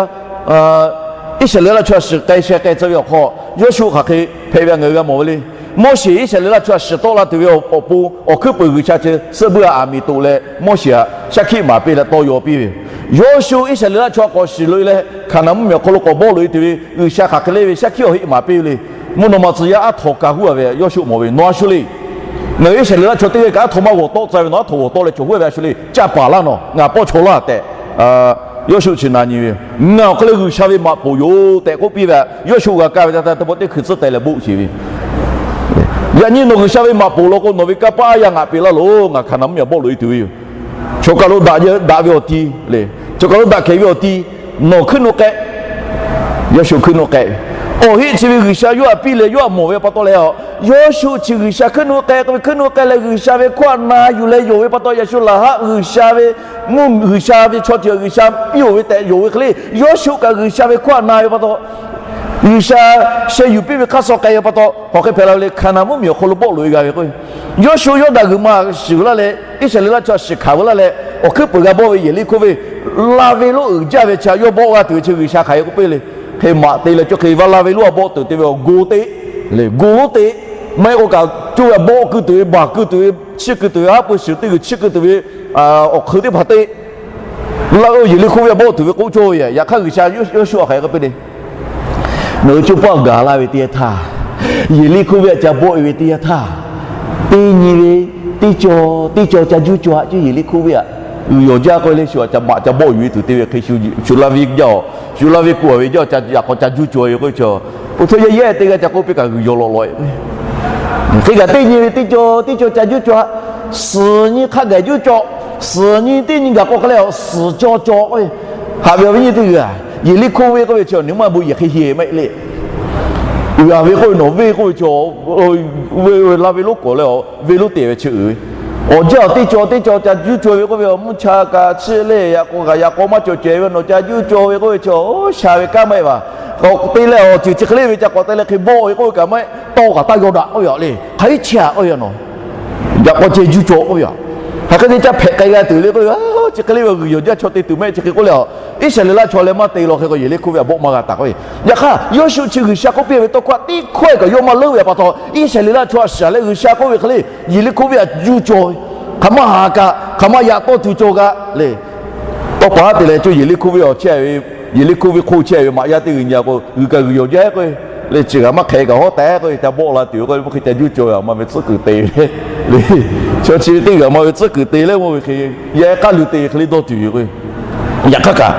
Iˉsaˍreˍlaˆ chaw aꞈ shiˍ k'ai sheh k'ai tcuh ve awˬ hk'aw, Yawˇshuˆ hk'aˬ hk'e hpehꞈ ve ngaˬ hui g'a mawˬ ve le. Moˉseˍ Iˉsaˍreˍlaˆ chaw aꞈ shiˍ tawˆ la tuˬ ve awˬ pon awˬ hkuiˉ puiˍ G'uiˬsha chi suhˆ buiˇ a aˬ miˍ toꞈ leh Moˉseˍ aꞈ shaˉ hkiˆ maˍ piˇ leh tawˇ yaw piˇ ve yoˬ. Yawˇshuˆ Iˉsaˍreˍlaˆ chaw aꞈ k'awꞈ shiˍ loꞈ-e leh Hkaˍnanˍ mvuhˇmiˬ awˬ hk'aw lo k'awꞈ bawˆ loꞈ-e tuˬ ve G'uiˬsha hk'aˬ hk'e le ve shaˉ hkiˆ awˬ heˆ maˍ piˇ ve le. Mvuhˇ naw ma tcuh yaˇ aˉ htaw ka huˉ a ve Yawˇshuˆ mawˬ ve, Nawˬ a shu le. Ngaˬ hui Iˉsaˍreˍlaˆ chaw teˇ g'aˇ kaꞈ aˉ htaw maˇ g'awˬ tawˆ tcuh ve, nawˬ aˉ htaw g'awˬ tawˆ leh cawˬ huˉ ve a shu le. Caˇ paˍ laˇ nawˬ, ngaˬ pawˆ chaw laˇ tehꞈ, Yawˇshuˆ chi na nyi ve, Ngaˬ awˬ hk'e le G'uiˬsha ve maꞈ poˍ yoˬ tehꞈ k'oˆ piˇ ve. Yawˇshuˆ g'a kaˇ ve teˇ htaˇ teˇ pawˆ teˇ hkui tcuhˉ teh leh boˆ sheˍ ve, Yaꞈ nyi nawˬ G'uiˬsha ve maꞈ poˍ law k'o, nawˬ ve kanˇ paˆ aˉ yaˇ ngaꞈ peꞈ laˇ loˬ. Ngaˬ Hkaˍnanˍ mvuhˇmiˬ aꞈ bawˆ loꞈ-e tuˬ ve yoˬ. Choˬ kaˬ lo daꞈ daꞈ ve awˬ ti le, choˬ kaˬ lo daꞈ hkehˍ ve awˬ ti, nawˬ hkuiˉ nuˆ k'ehˆ. Yawˇshuˆ hkuiˉ nuˆ k'ehˆ ve, awˬ heˆ chi ve G'uiˬsha yawˇ aꞈ piˇ leh yawˇ aꞈ mawˬ ve pa taw leh, Yawˇshuˆ chi G'uiˬsha hkuiˉ nuˆ k'ehˆ k'oˆ ve, hkuiˉ nuˆ k'ehˆ leh G'uiˬsha ve hkawˇ aꞈ na yuˬ leh yonˍ ve pa taw, yaꞈ shu laˬ haˆ G'uiˬsha ve mvuhˇ G'uiˬsha ve chaw ceuˬ G'uiˬsha piˇ-oˬ ve tehꞈ yonˍ ve hk'e le, Yawˇshuˆ kaꞈ G'uiˬsha ve hkawˇ aꞈ na ve pa taw, G'uiˬsha sheh yuˬ piˇ ve hk'aˇ suh k'ai ve pa taw, hk'aˬ hk'e hpehꞈ la ve le. Hkaˍnanˍ mvuhˇmiˬ awˬ hk'aw lo bawˆ loꞈ-e g'a ve k'o, Yawˇshuˆ Yawˇdanˍ g'uiˬ ma shiˍ laˇ leh, Iˉsaˍreˍlaˆ chaw shiˍ hkanˍ ve laˇ leh, awˬ hkuiˉ puiˍ g'a bawˆ ve Yeˍriˆhkoˇ venˇ, la ve lonˉ uiˍ jaˇ ve chi yawˇ bawˆ g'a tuˬ ve chi G'uiˬsha hk'aˬ hk'e k'oˆ piˇ le. Hk'e maꞈ te leh cawˇ hk'e vaˇ la ve lonˉ a bawˆ tuˬ te ve awˬ go teˇ le, go lonˉ teˇ Maˇ heˆ k'o kaꞈ coˇ ve bawˆ keu tuˬ ve, baˬ keu tuˬ ve, chiˇ keu tuˬ ve, haˉ pui shiˍ teˇ g'uiˬ chiˇ keu tuˬ ve, awˬ hk'eun teˇ hpaˍ te laˇ-oˆ. Yeˍriˆhkoˇ venˇ htaꞈ bawˆ tuˬ ve k'oˆ cawˇ ve yaꞈ. Yaꞈ hk'aˇ G'uiˬsha Yoˇshuˆ hk'aˬ hk'e k'oˆ piˇ le, Nawˬ hui coˇ paˆ gaˬ laˇ ve teˇ yanˇ htaˇ, Yeˍriˆhkoˇ venˇ htaꞈ ca bawˆ e ve teˇ yanˇ htaˇ, teˇ nyi ve teˇ caw teˇ caw ca juˇ caw aꞈ ceˇ. Yeˍriˆhkoˇ venˇ htaꞈ g'uiˬ yawˬ jaˇ k'oˆ ve le, shu htaꞈ ca maꞈ ca bawˆ yuˬ ve tuˬ te ve hk'e, shu laˇ ve jaˇ-oˬ, shu laˇ ve kuˬ a ve jaˇ-oˬ, ca yaꞈ k'aw ca juˇ caw ve k'oˆ ve chaw, oˇ htaˇ yaˇ ehˉ teˇ g'aˇ ca k'oˆ piˇ kaꞈ g'uiˬ yawˬ lawꞈ lawꞈ e. Hk'e kaꞈ teˇ nyi ve teˇ caw teˇ caw ca juˇ caw aꞈ, suhˍ nyi hk'a gaˬ juˇ caw, suhˍ nyi teˇ nyi gaˬ k'o hk'a le, suhˍ caw caw k'oˆ ve. Haꞈ ve awˬ viˉ nyi teˇ g'aˇ, Yeˍriˆhkoˇ venˇ k'oˆ ve chi nawˬ hui maˇ bon yehˬ hk'e heh maˇ heˆ le. Uiˍ a ve k'oˆ ve nawˬ venˇ k'oˆ ve chi, laˇ ve lonˉ k'awꞈ leh a, venˇ lonˉ te ve chi uiˍ ve. Awˬ jaˇ teˇ caw teˇ caw ca juˇ caw ve k'oˆ ve, mvuhˇ cha kaꞈ chi le yaꞈ k'aw kaꞈ yaꞈ k'aw maˇ cawˬ cehˬ ve, nawˬ ca juˇ caw ve k'oˆ ve chi, shaˍ ve kanˉ maˇ heˆ vaˬ. K'awꞈ te leh awˬ ceuˬ chi hk'e le ve ca k'awꞈ te leh hk'e bawˆ ve k'oˆ ve kaꞈ maˇ heˆ, tawˇ kaꞈ taˇ yaw daꞈ k'oˆ ve a le. Hk'aˬ hk'e chi a k'oˆ ve a nawˬ, yaꞈ k'aw ceh juˇ caw k'oˆ ve a. Hk'aˬ hk'e te ca hpehꞈ k'ai g'a tuˬ le k'oˆ ve, chi hk'e le ve g'uiˬ yawˬ jaˇ chaw te tuˬ maˇ heˆ chi hk'e k'oˆ leh a, Iˉsaˍreˍlaˆ chaw leh maˇ te law hk'e k'o Yeˍriˆhkoˇ venˇ htaꞈ bawˆ maˇ g'a taˍ k'oˆ ve. Yaꞈ hk'aˇ Yoˇshuˆ chi G'uiˬsha k'oˆ piˇ ve tawˇ hkawˇ htaꞈ teˇ hkawehˇ kaꞈ yawˇ maˇ leuˉ ve a pa taw, Iˉsaˍreˍlaˆ chaw a shaˍ leh G'uiˬsha k'oˆ ve hk'e le, Yeˍriˆhkoˇ venˇ htaꞈ juˇ caw ve, hk'aˬ maˇ haˍ kaꞈ hk'aˬ maˇ yaꞈ tawˇ tuˬ cawˬ g'a le. Tawˇ pa haˉ te leh co Yeˍriˆhkoˇ venˇ awˬ chehˇ ve, Yeˍriˆhkoˇ venˇ hk'oˆ chehˇ ve maꞈ yaˇ teˇ g'uiˬ nyi a k'o, g'uiˬ kaꞈ g'uiˬ yawˬ jaˇ k'oˆ ve le, chi g'a maˇ hk'e kaꞈ hawˉ tehꞈ k'oˆ ve, ca bawˆ la tuˬ ve k'o, hk'e ca juˇ caw ve a ma ve tcuhˉ kuiˬ te ve le. Chaw chi ve teˇ g'aˇ ma ve tcuhˉ kuiˬ te leh maˇ ve hk'e, yaꞈ k'aˉ luˬ te ve hk'e le dawˇ tuˬ yoˬ k'o. Yaꞈ hk'aˇ kaꞈ,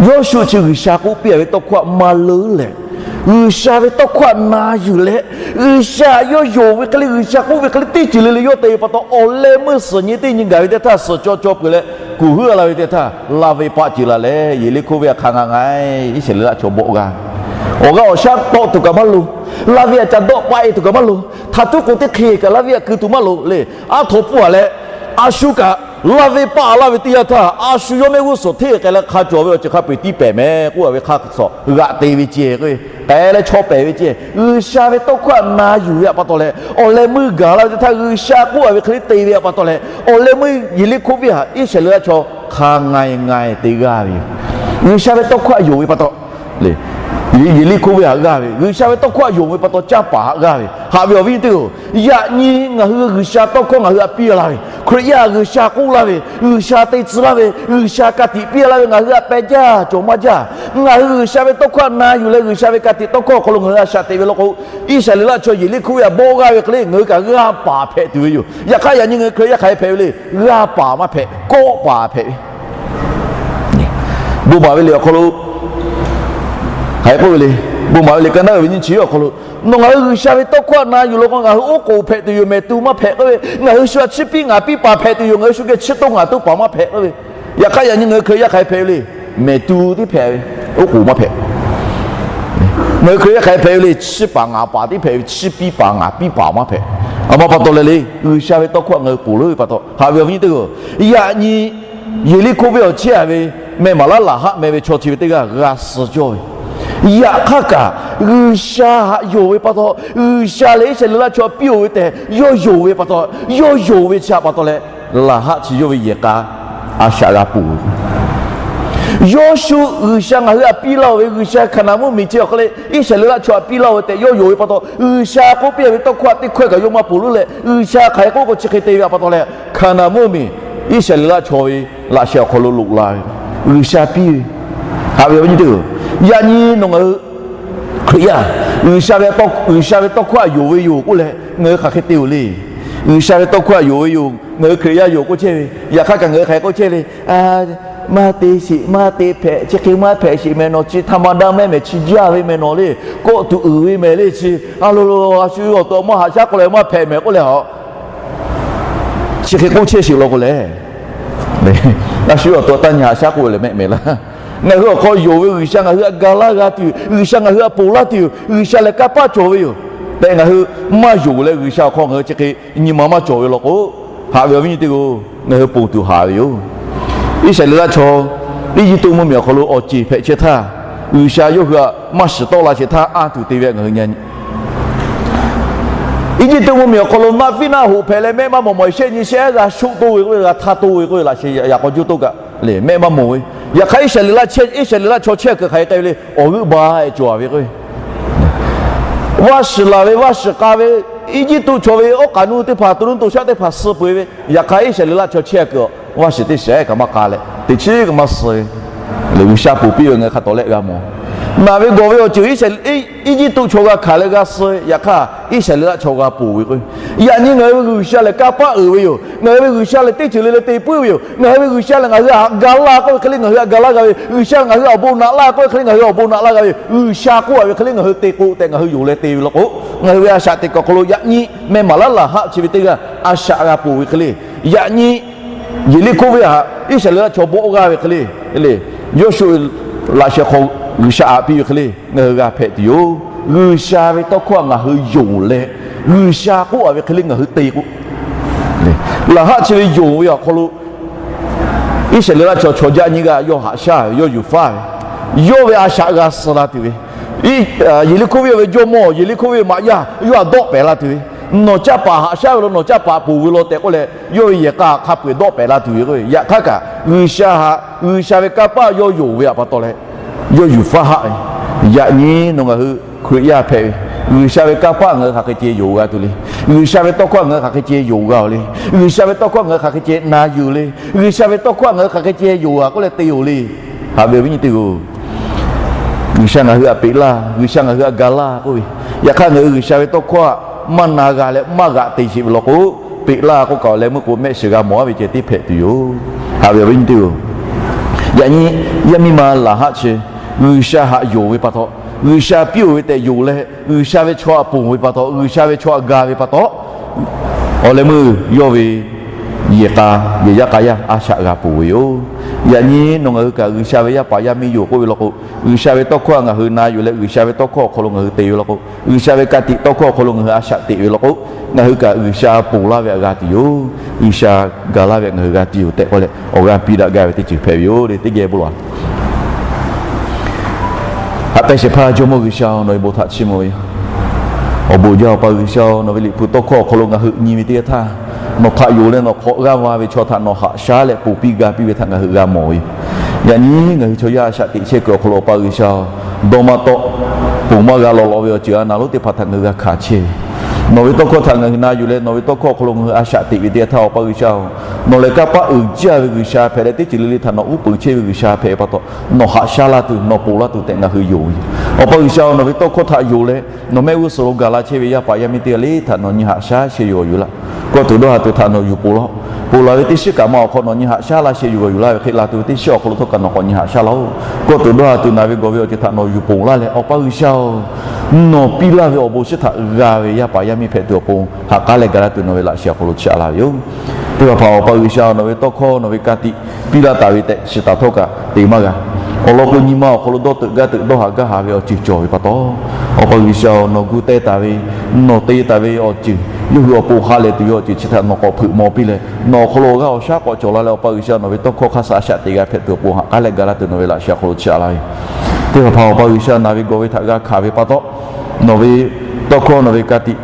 Yoˇshuˆ chi G'uiˬsha k'oˆ piˇ a ve tawˇ hkawˇ htaꞈ maˇ leuˉ leh, G'uiˬsha ve tawˇ hkawˇ htaꞈ na yuˬ leh, G'uiˬsha yawˇ yonˍ ve hk'e le, G'uiˬsha k'oˆ ve hk'e le teˇ ceuˬ le le yawˇ te ve pa taw, awˬ leh meuˇ suhˍ nyi teˇ nyi gaˬ ve teˇ htaˇ suhˍ caw caw peuˬ leh, kuˬ huiˉ la ve teˇ htaˇ, laˇ ve paˆ ceuˬ la leh Yeˍriˆhkoˇ venˇ htaꞈ hk'a nga nga e Iˉsaˍreˍlaˆ chaw bawˆ g'a. Awˬ g'aˇ awˬ shaˉ tawˆ tuˬ kaꞈ maˇ loˍ. Laˇ ve htaꞈ ca dawˆ paˆ e tuˬ kaꞈ maˇ loˍ. Htaꞈ tuˉ k'o teˇ hk'e kaꞈ laˇ ve htaꞈ keu tuˬ maˇ loˍ le. Aˉ htoꞈ pfuhˇ a leh, a shu kaꞈ laˇ ve paˆ laˇ ve teˇ yanˇ htaˇ, a shu yawˇ mehˆ g'uˇ suhˍ hteˇ k'ai leh hk'a cawˬ ve awˬ ceuˬ hk'a peu-eˬ tiˇ pehˍ meh k'oˆ a ve hk'a suhˍ g'aꞈ te ve ceh k'o, k'ai leh chaw pehˍ ve ceh. G'uiˬsha ve tawˇ hkawˇ htaꞈ na yuˬ ve htaꞈ pa taw leh, awˬ leh meuˇ gaˬ la ve teˇ htaˇ G'uiˬsha k'oˆ a ve hk'e le te ve htaꞈ pa taw leh, awˬ leh meuˇ Yeˍriˆhkoˇ venˇ htaꞈ Iˉsaˍreˍlaˆ chaw hk'a nga nga te g'aˇ ve yoˬ. G'uiˬsha ve tawˇ hkawˇ htaꞈ yonˍ ve pa taw le, Yeˍriˆhkoˇ venˇ htaꞈ g'aˇ ve, G'uiˬsha ve tawˇ hkawˇ htaꞈ yonˍ ve pa taw caˇ paˍ htaꞈ g'aˇ ve. Haꞈ ve awˬ viˉ nyi teˇ hpaˍ-oˬ, yaꞈ nyi ngaˬ hui G'uiˬsha tawˇ hkawˇ ngaˬ hui htaꞈ piˇ laˇ ve, Hkriꞈ yaˇ G'uiˬsha k'oˆ laˇ ve, G'uiˬsha te tcuh laˇ ve, G'uiˬsha ka tiꞈ piˇ laˇ ve ngaˬ hui htaꞈ peh jaˇ cawˬ maˇ jaˇ. Ngaˬ hui G'uiˬsha ve tawˇ hkawˇ htaꞈ na yuˬ leh G'uiˬsha ve ka tiꞈ tawˇ hkawˇ awˬ hk'aw lo ngaˬ hui a shaꞈ teꞈ ve law k'o, Iˉsaˍreˍlaˆ chaw Yeˍriˆhkoˇ venˇ htaꞈ bawˆ g'aˇ ve hk'e le ngaˬ hui kaꞈ g'aˇ paˍ hpehꞈ tuˬ ve yoˬ. Yaꞈ hk'aˇ yaꞈ nyi ngaˬ hui Hkriꞈ yaˇ hk'aˬ hk'e hpehꞈ ve le, g'aˇ paˍ maˇ hpehꞈ, kawˆ paˍ hpehꞈ ve. Bon maˍ ve liꞈ awˬ hk'aw lo hk'aˬ hk'e k'oˆ ve le. Bon maˍ ve liꞈ ka naˉ uiˍ ve nyiˇ chi awˬ hk'aw lo, nawˬ ngaˬ hui G'uiˬsha ve tawˇ hkawˇ htaꞈ na yuˬ law k'o, ngaˬ hui oˉ k'oˍ hpehꞈ tuˬ yoˬ, mehˍ tu maˇ hpehꞈ k'oˆ ve. Ngaˬ hui shu htaꞈ chiˇ piˇ ngaˍ piˇ paˍ hpehꞈ tuˬ yoˬ, ngaˬ hui shu geh chiˇ toˇ ngaˍ toˇ paˍ maˇ hpehꞈ k'oˆ ve. Yaꞈ hk'aˇ yaꞈ nyi ngaˬ hui Hkriꞈ yaˇ hk'aˬ hk'e hpehꞈ ve le, mehˍ tu tiˉ hpehꞈ ve, oˉ k'oˍ maˇ hpehꞈ. Ngaˬ hui Hkriꞈ yaˇ hk'aˬ hk'e hpehꞈ ve le, chiˇ paˍ ngaˍ paˍ tiˉ hpehꞈ ve, chiˇ piˇ paˍ ngaˍ piˇ paˍ maˇ hpehꞈ. A ma pa taw leh le, G'uiˬsha ve tawˇ hkawˇ htaꞈ ngaˬ hui k'oˍ leuˉ ve pa taw, haꞈ ve awˬ viˉ nyi teˇ hpaˍ-oˬ, yaꞈ nyi Yeˍriˆhkoˇ venˇ awˬ chehˇ a ve meh maˍ laˉ Laˍhaˆ meh ve chaw chi ve teˇ g'aˇ g'a suh cawˇ ve. Yaꞈ hk'aˇ kaꞈ, G'uiˬsha htaꞈ yonˍ ve pa taw, G'uiˬsha leh Iˉsaˍreˍlaˆ chaw htaꞈ piˇ-oˬ ve tehꞈ yawˇ yonˍ ve pa taw, yawˇ yonˍ ve chi htaꞈ pa taw leh, Laˍhaˆ chi yawˇ ve yehˬ k'a a shaꞈ g'a ponˬ ve. Yawˇshuˆ G'uiˬsha ngaˬ hui htaꞈ piˇ laˇ-oˬ ve, G'uiˬsha Hkaˍnanˍ mvuhˇmiˬ chi awˬ hk'e le Iˉsaˍreˍlaˆ chaw htaꞈ piˇ laˇ-oˬ ve tehꞈ yawˇ yonˍ ve pa taw, G'uiˬsha k'oˆ piˇ ve tawˇ hkawˇ htaꞈ teˇ hkawehˇ kaꞈ yawˇ maˇ ponˬ leuˉ leh, G'uiˬsha hk'aˬ hk'e k'oˆ k'o chi hk'e te ve pa taw leh, Hkaˍnanˍ mvuhˇmiˬ Iˉsaˍreˍlaˆ chaw ve laꞈ sheh awˬ hk'aw lo loꞈ la ve, G'uiˬsha piˇ ve. Haꞈ ve awˬ viˉ nyi teˇ hpaˍ-oˬ, yaꞈ nyi nawˬ ngaˬ hui Hkriꞈ yaˇ G'uiˬsha ve tawˇ hkawˇ htaꞈ yonˍ ve yoˬ k'oˆ leh, ngaˬ hui hk'aˬ hk'e te-oˬ le. G'uiˬsha ve tawˇ hkawˇ htaꞈ yonˍ ve yoˬ, ngaˬ hui Hkriꞈ yaˇ yoˬ k'oˆ chehˇ ve, yaꞈ hk'aˇ kaꞈ ngaˬ hui hk'aˬ hk'e k'oˆ chehˇ le. Maˇ te sheˍ, maˇ te hpehꞈ, chi hk'e maˇ hpehꞈ sheˍ meh, nawˬ chi htaˇ maˇ daˇ mehˉ mehˍ, chi jaˇ ve mehˍ nawˬ le, kawˆ tuˬ uiˍ ve mehˍ le, chi a lo lo a shu ve awˬ to maˇ haꞈ shaˉ k'oˆ leh maˇ hpehꞈ mehˍ k'oˆ leh a, chi hk'e k'oˆ chehˇ sheˍ law k'o lehˬ, a shu ve awˬ to taˇ nyi haꞈ shaˉ k'oˆ leh mehˆ mehˍ laˇ. Ngaˬ hui awˬ hk'aw yonˍ ve G'uiˬsha ngaˬ hui htaꞈ ga laˇ g'a tuˬ yoˬ, G'uiˬsha ngaˬ hui htaꞈ ponˬ laˇ tuˬ yoˬ, G'uiˬsha lehˬ kanˇ paˆ cawˬ ve yoˬ tehꞈ ngaˬ hui maˇ yonˍ leh, G'uiˬsha awˬ hk'aw ngaˬ hui chi hk'e nyi ma maˇ cawˬ ve law k'o, haꞈ ve awˬ viˉ nyi teˇ hpaˍ-oˬ, ngaˬ hui ponˬ tuˬ haˍ ve yoˬ. Iˉsaˍreˍlaˆ chaw Eˇjiˇtuꞈ mvuhˇmiˬ awˬ hk'aw lo awˬ ceˬ hpehꞈ chehˇ htaˇ, G'uiˬsha yawˇ hui htaꞈ maˇ shiˍ tawˆ la sheˍ htaˇ anˇ tuˬ te ve ngaˬ hui nyi. Eˇjiˇtuꞈ mvuhˇmiˬ awˬ hk'aw lo naˆ fiˉ naˆ hoꞈ hpehꞈ leh mehˆ maˇ mawˬ mawˬ shehˆ nyi shehˆ g'a shoˆ toˇ ve k'oˆ ve, g'a htaˇ toˇ ve k'oˆ ve laꞈ sheh yaꞈ k'aw juˇ toˇ kaꞈ le mehˆ maˇ mawˬ ve. Yaꞈ hk'aˇ Iˉsaˍreˍlaˆ, Iˉsaˍreˍlaˆ chaw chehˇ kuiˬ hk'aˬ hk'e k'ai ve le, awˬ g'euˆ ba-e cawˬ a ve k'o, vaˇ shiˍ laˬ ve, vaˇ shiˍ k'a ve, Eˇjiˇtuꞈ chaw ve awˉ k'aꞈ nuˇ teˇ hpaˍ, to nuˇ to shaˆ teˇ hpaˍ suh peu-eˬ ve, yaꞈ hk'aˇ Iˉsaˍreˍlaˆ chaw chehˇ kuiˬ awˬ vaˇ shiˍ teˇ shiˍ kaꞈ maˇ k'a leh, teˇ chiˉ kaꞈ maˇ suh ve, G'uiˬsha ponˬ piˇ ve ngaˬ hui hk'a tawˍ lehˆ g'a mawˬ. Naˬ ve gawˬ ve awˬ ceuˬ Eˇjiˇtuꞈ chaw g'a hkanˍ leh g'a suh ve, yaꞈ hk'aˇ Iˉsaˍreˍlaˆ chaw g'a ponˬ ve k'o, yaꞈ nyi ngaˬ hui ve G'uiˬsha lehˬ kanˇ paˆ uiˍ ve yoˬ. Ngaˬ hui ve G'uiˬsha lehˬ teˇ ceuˬ le le te puiˉ ve yoˬ. Ngaˬ hui ve G'uiˬsha lehˬ ngaˬ hui htaꞈ ga laˇ k'oˆ ve hk'e le ngaˬ hui htaꞈ ga laˇ g'a ve, G'uiˬsha lehˬ ngaˬ hui awˬ bon naꞈ laˇ k'oˆ ve hk'e le ngaˬ hui awˬ bon naꞈ laˇ g'a ve, G'uiˬsha k'oˆ a ve hk'e le ngaˬ hui te k'o tehꞈ ngaˬ hui yonˍ leh te ve law k'o, ngaˬ hui ve a shaꞈ teꞈ kuiˬ awˬ hk'aw lo yaꞈ nyi meh maˍ laˉ laˬ haˆ chi ve teˇ g'aˇ a shaꞈ g'a ponˬ ve hk'e le, yaꞈ nyi Yeˍriˆhkoˇ venˇ htaꞈ Iˉsaˍreˍlaˆ chaw bawˆ g'aˇ ve hk'e le, le, Yawˇshuˆ laꞈ sheh hk'aw G'uiˬsha aꞈ piˇ ve hk'e le ngaˬ hui g'a hpehꞈ tuˬ yoˬ. G'uiˬsha ve tawˇ hkawˇ htaꞈ ngaˬ hui yonˍ leh, G'uiˬsha k'oˆ a ve hk'e le ngaˬ hui te k'o, laˬ haˆ chi ve yonˍ ve awˬ hk'aw lo Iˉsaˍreˍlaˆ chaw chaw jaˆ nyiˇ g'aˇ yawˇ haꞈ shaˉ ve, yawˇ yuˬ faˉ ve, yawˇ ve a shaꞈ g'a suh la tuˬ ve, Yeˍriˆhkoˇ venˇ ve jawˇmawˇ, Yeˍriˆhkoˇ venˇ ve maꞈ yaˇ yawˇ htaꞈ dawˆ pehˍ la tuˬ ve, nawˬ caˇ paˍ haꞈ shaˉ ve law, nawˬ caˇ paˍ ponˬ ve law tehꞈ k'oˆ leh, yawˇ ve yehˬ k'a hk'a peu-eˬ dawˆ pehˍ la tuˬ ve k'o, yaꞈ hk'aˇ kaꞈ G'uiˬsha htaꞈ, G'uiˬsha ve kanˇ paˆ yawˇ yonˍ ve htaꞈ pa taw leh, yawˇ yuˬ faˉ haˆ ve. Yaꞈ nyi nawˬ ngaˬ hui Hkriꞈ yaˇ hpehꞈ ve, G'uiˬsha ve kanˇ paˆ ngaˬ hui hk'aˬ hk'e ceh yonˍ g'a tuˬ le. G'uiˬsha ve tawˇ hkawˇ ngaˬ hui hk'aˬ hk'e ceh yonˍ g'a-oˬ le. G'uiˬsha ve tawˇ hkawˇ ngaˬ hui hk'aˬ hk'e ceh na yuˬ le. G'uiˬsha ve tawˇ hkawˇ ngaˬ hui hk'aˬ hk'e ceh yonˍ g'a k'oˆ leh te-oˬ le. Haꞈ ve awˬ viˉ nyi teˇ-oˬ, G'uiˬsha ngaˬ hui htaꞈ peꞈ laˇ, G'uiˬsha ngaˬ hui htaꞈ ga laˇ k'oˆ ve, yaꞈ hk'aˇ ngaˬ hui G'uiˬsha ve tawˇ hkawˇ htaꞈ maˇ na g'a leh maˇ g'aꞈ te sheˍ ve law k'o, peꞈ laˇ k'oˆ kaꞈ awˬ leh meuˇ k'o mehˆ shiˍ g'a mawˬ-a ve ceh tiˉ hpehꞈ tuˬ yoˬ. Haꞈ ve awˬ viˉ nyi teˇ-oˬ, yaꞈ nyi yaˇ miˇ ma laˬ haˆ chi G'uiˬsha htaꞈ yonˍ ve pa taw, G'uiˬsha piˇ-oˬ ve tehꞈ yonˍ leh G'uiˬsha ve chaw htaꞈ ponˬ ve pa taw, G'uiˬsha ve chaw htaꞈ ga ve pa taw, awˬ leh meuˇ yawˇ ve yehˬ k'a, yehˬ yaˇ k'a yaˇ a shaꞈ g'a ponˬ ve yoˬ. Yaꞈ nyi nawˬ ngaˬ hui kaꞈ G'uiˬsha ve yaˇ paˍ yaˇ miˇ yoˬ k'oˆ ve law k'o, G'uiˬsha ve tawˇ hkawˇ htaꞈ ngaˬ hui na yuˬ leh G'uiˬsha ve tawˇ hkawˇ awˬ hk'aw lo ngaˬ hui te ve law k'o, G'uiˬsha ve ka tiꞈ tawˇ hkawˇ awˬ hk'aw lo ngaˬ hui a shaꞈ teꞈ ve law k'o, ngaˬ hui kaꞈ G'uiˬsha ponˬ laˇ ve htaꞈ g'a tuˬ yoˬ. G'uiˬsha ga laˇ ve htaꞈ ngaˬ hui g'a tuˬ yoˬ tehꞈ k'oˆ leh awˬ g'aˇ piˇ daꞈ gaˇ ve teˇ ceuˬ hpehꞈ ve yoˬ le. Teˇ geh bon lawˬ. Haꞈ pehnˇ shehˍ hpaˇ Jawˇmawˇ G'uiˬsha-oˬ, nawˬ ve bon htaꞈ chiˇ mvuh ve yoˬ. Awˬ bon jaˇ Awˬ pa G'uiˬsha-oˬ, nawˬ ve Liꞈ hpu tawˇ hkawˇ awˬ hk'aw lo ngaˬ hui nyi ve teˇ g'aˇ htaˇ, nawˬ htaꞈ yonˍ leh nawˬ hk'awꞈ g'aˇ va ve chaw htaꞈ nawˬ haꞈ shaˉ leh ponˬ piˇ ga piˇ ve htaꞈ ngaˬ hui g'a mawˬ ve yoˬ. Yaꞈ nyi ngaˬ hui chaw yaˇ a shaꞈ teꞈ chehˇ kuiˬ awˬ hk'aw lo Awˬ pa G'uiˬsha-oˬ, dawˇ maˇ tawˆ, ponˬ maˇ g'a lawꞈ lawꞈ ve awˬ ceuˬ a naˍ lonˉ teˇ hpaˍ htaꞈ ngaˬ hui g'a hkanˍ chehˇ ve. Nawˬ ve tawˇ hkawˇ htaꞈ ngaˬ hui na yuˬ leh nawˬ ve tawˇ hkawˇ awˬ hk'aw lo ngaˬ hui a shaꞈ teꞈ ve teˇ g'aˇ htaˇ Awˬ pa G'uiˬsha-oˬ, nawˬ lehˬ kanˇ paˆ uiˍ jaˇ ve G'uiˬsha hpehꞈ leh teˇ ceuˬ le le htaꞈ nawˬ uˉ peunˍ chehˇ ve G'uiˬsha hpehꞈ ve pa taw, nawˬ haꞈ shaˉ laˇ tuˬ, nawˬ ponˬ laˇ tuˬ tehꞈ ngaˬ hui yonˍ ve yoˬ. Awˬ pa G'uiˬsha-oˬ, nawˬ ve tawˇ hkawˇ htaꞈ yonˍ leh nawˬ mehˆ g'uˇ suhˍ lo gaˬ la chehˇ ve yaˇ paˍ yaˇ miˇ teˇ g'aˇ le htaꞈ nawˬ nyi haꞈ shaˉ sheh yuˬ g'aw yuˬ laˇ. Kawˆ tuˬ dawˇ ha tuˬ htaꞈ nawˬ yuˬ ponˬ laˇ-oˆ. Ponˬ laˬ ve teˇ shiˉ kaꞈ ma awˬ hk'aw nawˬ nyi haꞈ shaˉ laˇ sheh yuˬ g'aw yuˬ laˇ ve hk'e, laˬ tuˬ ve teˇ shiˉ awˬ hk'aw lo htawˇ kaꞈ nawˬ k'awꞈ nyi haꞈ shaˉ laˇ-oˆ. Kawˆ tuˬ dawˇ ha tuˬ naˬ ve gawˬ ve awˬ ceuˬ htaꞈ nawˬ yuˬ ponˬ laˇ leh Awˬ pa G'uiˬsha-oˬ, nawˬ piˇ laˇ ve awˬ bon shiˉ htaꞈ g'a ve yaˇ paˍ yaˇ miˇ hpehꞈ tuˬ awˬ pon haꞈ k'aˉ leh ga laˇ tuˬ nawˬ ve laꞈ sheh awˬ hk'aw lo chiˇ aꞈ laˇ ve yoˬ. Teˇ hpaˍ hpaˍ Awˬ pa G'uiˬsha-oˬ, nawˬ ve tawˇ hkawˇ nawˬ ve ka tiꞈ piˇ laˇ taˍ ve tehꞈ shiˍ taˍ htawˇ kaꞈ te maˇ g'a. Awˬ lawn k'o nyi ma awˬ hk'aw lo dawˇ teuꞈ gaˇ teuꞈ dawˇ haꞈ gaˇ haꞈ ve awˬ ceuˬ cawˬ ve pa taw, Awˬ pa G'uiˬsha-oˬ, nawˬ gu teh taˍ ve, nawˬ te taˍ ve awˬ ceuˬ, yawˇ hui awˬ pon ha lehˬ tuˬ ve awˬ ceuˬ chi htaꞈ nawˬ k'awꞈ hpeuꞈ maw piˇ leh, nawˬ awˬ hk'aw lo awˬ g'aˇ awˬ shaˉ k'awꞈ cawˬ la leh, Awˬ pa G'uiˬsha nawˬ ve tawˇ hkawˇ hk'a shuˍ a shaꞈ teꞈ g'a hpehꞈ tuˬ awˬ pon haꞈ k'aˉ leh ga laˇ tuˬ nawˬ ve laꞈ sheh awˬ hk'aw lo chiˇ aꞈ laˇ ve yoˬ. Teˇ hpaˍ hpaˍ Awˬ pa G'uiˬsha naˬ ve gawˬ ve htaꞈ g'a hkanˍ ve pa taw, nawˬ ve tawˇ hkawˇ nawˬ ve ka tiꞈ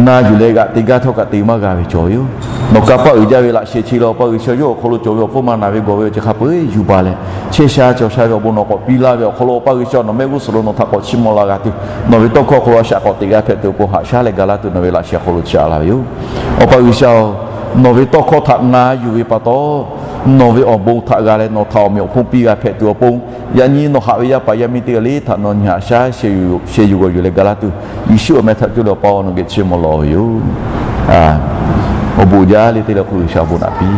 na yuˬ leh g'aꞈ te gaˇ htawˇ kaꞈ te maˇ g'a ve cawˬ ve yoˬ. Nawˬ kanˇ paˆ uiˍ jaˇ ve laꞈ sheh chi leh Awˬ pa G'uiˬsha yawˇ awˬ hk'aw lo cawˬ ve awˬ hpfuhˇ ma naˬ ve gawˬ ve awˬ ceuˬ hk'a peu-eˬ yuˬ baˬ leh, chehˇ sha cawˬ sha ve awˬ bon nawˬ k'awꞈ piˇ laˇ ve awˬ hk'aw lo Awˬ pa G'uiˬsha nawˬ mehˆ g'uˇ suhˍ lo nawˬ htaꞈ k'awꞈ chiˇ mvuh la g'a tuˬ, nawˬ ve tawˇ hkawˇ hk'aw lo a shaꞈ k'awꞈ teꞈ g'a hpehꞈ tuˬ awˬ pon haꞈ shaˉ leh ga laˇ tuˬ nawˬ ve laꞈ sheh awˬ hk'aw lo chiˇ aꞈ laˇ ve yoˬ. Awˬ pa G'uiˬsha-oˬ, nawˬ ve tawˇ hkawˇ htaꞈ na yuˬ ve pa taw, nawˬ ve awˬ bon htaꞈ g'a leh nawˬ htaꞈ awˬ meꞈ awˬ hponˇ piˇ g'a hpehꞈ tuˬ awˬ pon, yaꞈ nyi nawˬ haꞈ ve yaˇ paˍ yaˇ miˇ teˇ g'aˇ le htaꞈ nawˬ nyi haꞈ shaˉ sheh yuˬ g'aw yuˬ leh ga laˇ tuˬ, Yeˍsuˆ awˬ meh htaꞈ cuˇ leh Awˬ pa-oˬ, nawˬ geh chiˇ mvuh lawˬ ve yoˬ. Awˬ bon jaˇ le teˇ leh hk'oˆ G'uiˬsha awˬ bon naꞈ piˇ